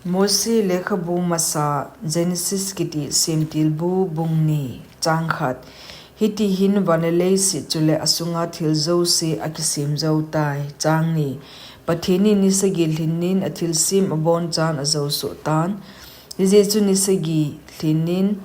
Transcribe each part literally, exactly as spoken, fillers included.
Mosi lekhabu masa Genesis kiti semtilbu bung ni chang khat. Hiti hin van le leiset chule asunga thil jouse akisem jou tai. Chang ni. Pathen in ni sagi lhinin athilsem abonchan ajou soh tan. Hijeh chun ni sagi lhinin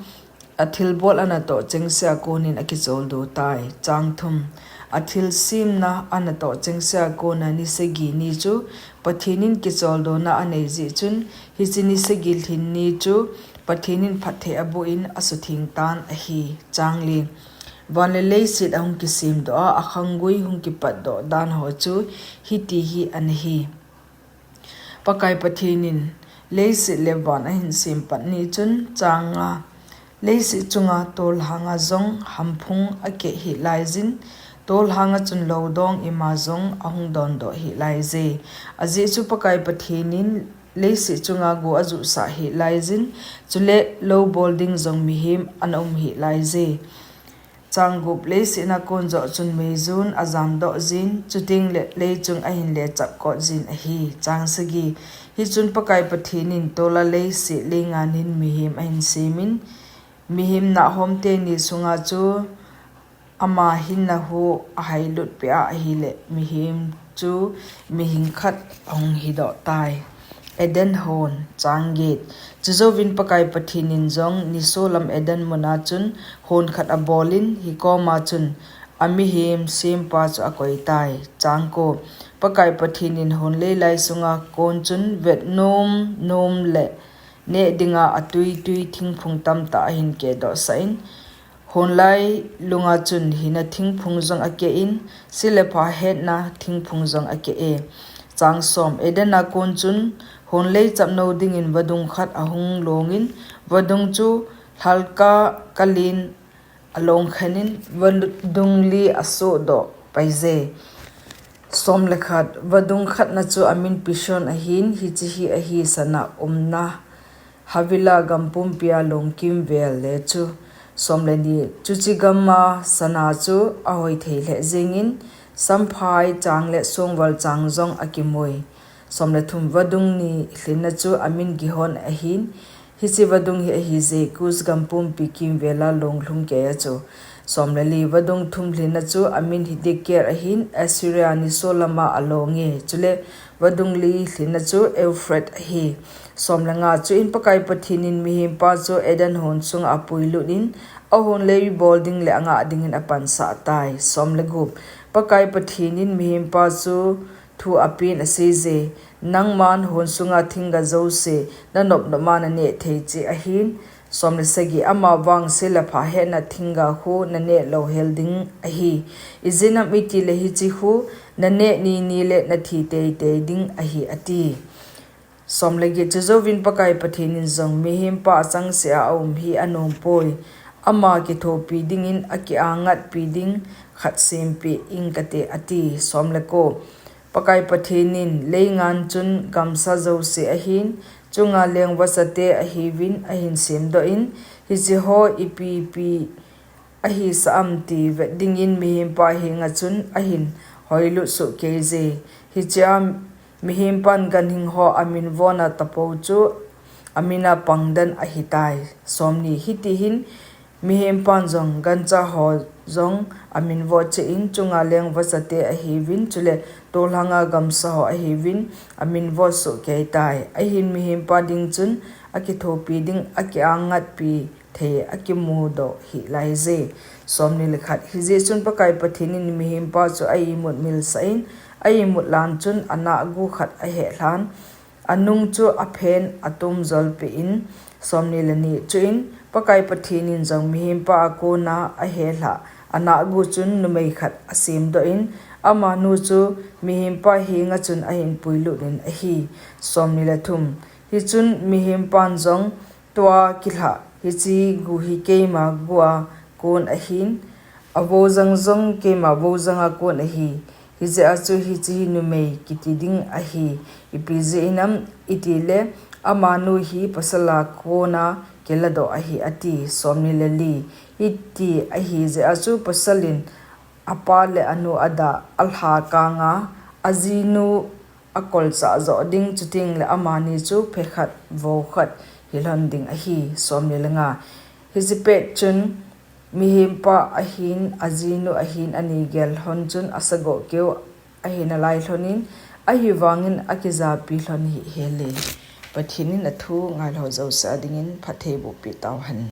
athilbol anatoh chengse a konin akicholdo tai. Chang thum. Athilsemna anatoh chengse a kona ni sagi ni chu Pathen in kicholdona anei jeh chun, hiche ni sagi lhin ni chu Pathen in phatthei aboh in asutheng tan ahi. Chang li. Van le leiset ahung kisemdoh a, akhanggui hung kipatdoh dan ho chu hiti hi ana hi. Pakai Pathen in leiset le van ahin sem pat ni chun, chang nga. Leiset chunga tolhanga jong hamphung akeh hih laijin, tolhanga chun lou dong ima jong ahung dondoh hih laije. Ajeh chu Pakai Pathen in leiset chunga go ajuhsah hih laijin, chule lou bol ding jong mihem ana um hih laije. Chang gup. Leiset a kon joh chun meijun ajamdoh jin, chuteng le leichung ahin lechap kot jin ahi. Chang sagi. Hichun Pakai Pathen in tola leiset leingan hin mihem ahin semin, mihem nahhomte ni sunga chu ama hinna hu ahailutpeh a ahile, mihem chu mihing khat ahung hidoh tai. Eden hon. Chang get. Chujouvin Pakai Pathen in jong nisolam Eden muna chun hon khat abolin, hikoma chun amihem sempa chu akoi tai. Chang ko. Pakai Pathen in hon leilai sunga kon chun vet nom nom le neh dinga atuitui thingphung tamtah ahin kehdohsah in, hon lai lunga chun hina thingphung jong akeh in, se le pha hetna thingphung jong akeh e. Chang som. Eden a kon chun hon leichap nou dingin vadung khat ahung longin, vadung chu lhalka kalin alongkhen in, vadung li asohdoh paije. Som le khat. Vadung khatna chu amin Pishon ahin, hiche hi ahi sana umna Havilah gam pumpia long kimvel le chu. Som le ni. Chuche gama sana chu ahoithei lheh jengin, samphai chang le songval chang jong akimui. Som le thum. Vadung ni lhinna chu amin Gihon ahin, hiche vadung hi ahije Kus gam pumpi kimvela long lhungkeiya chu. Som le li. Vadung thum lhinna chu amin hi Dikir ahin, Assyria nisolama alonge, chule vadung li lhinna chu Euphrates ahi. Som le nga. Chuin Pakai Pathen in mihempa chu Eden hon sunga apuilut in, ahon lei bol ding le angah dingin apansah tai. Som le gup. Pakai Pathen in mihempa chu thu apen aseije, nangman hon sunga thingga jouse nanop nopma naneh thei cheh ahin. Som le sagi. Amavang se le pha hetna thingga khu naneh louhel ding ahi. Ijeh inem itile hiche khu naneh nini le nathi teitei ding ahi, ati. Som le get. Chujouvin Pakai Pathen in jong, mihempa achangseh a aum hi anompoi. Ama kithopi dingin akiangatpi ding khat sempeh ingkate, ati. Som le ko. Pakai Pathen in, leingan chun gamsa jouse ahin, chunga leng vachate ahiuvin ahin semdoh in, hiche ho ipi ipi ahisah am ti vet dingin mihempa henga chun ahin hoilut sohkeije. Hichea mihempan ganhing ho aminvona tapou chu amina pangden ahitai. Som ni. Hiti hin mihempan jong gancha ho jong aminvo cheh in, chunga leng vachate ahiuvin, chule tolhanga gamsa ho ahiuvin, aminvo sohkeitai. Ahin mihempa ding chun akithopi ding, akiangatpi thei akimudoh hih laije. Som ni le khat. Hijeh chun Pakai Pathen in mihempa chu a-imut milsah in, a-imut lan chun anahgu khat aheh lhan, anung chu aphen atom jolpeh in. Som ni le ni. Chuin Pakai Pathen in jong mihempa a kona aheh lhah anahgu chun numei khat asemdoh in, amanu chu mihempa henga chun ahin puilut in ahi. Som ni le thum. Hichun mihempan jong, tua kilhah hiche gu hi keima gua kon ahin, avojang jong keima vojanga kon ahi. Hijeh a chu hiche hi numei kiti ding ahi. Ipi jeh inem itile amanu hi pasala kona kiladoh ahi, ati. Som ni le li. Hiti ahijeh a chu pasalin apa le anu adah alha kanga ajinu akolchah joh ding, chutengle amani chu phe khat, vou khat hilhon ding ahi. Hiche pet chun mihempa ahin, ajinu ahin, ani gel lhon chun asagoh keu ahi nalai lhonin, ahivangin akijapi lhon hihhele. Pathen in athu ngailhou jouse adingin phatthei bohpeh tauhen.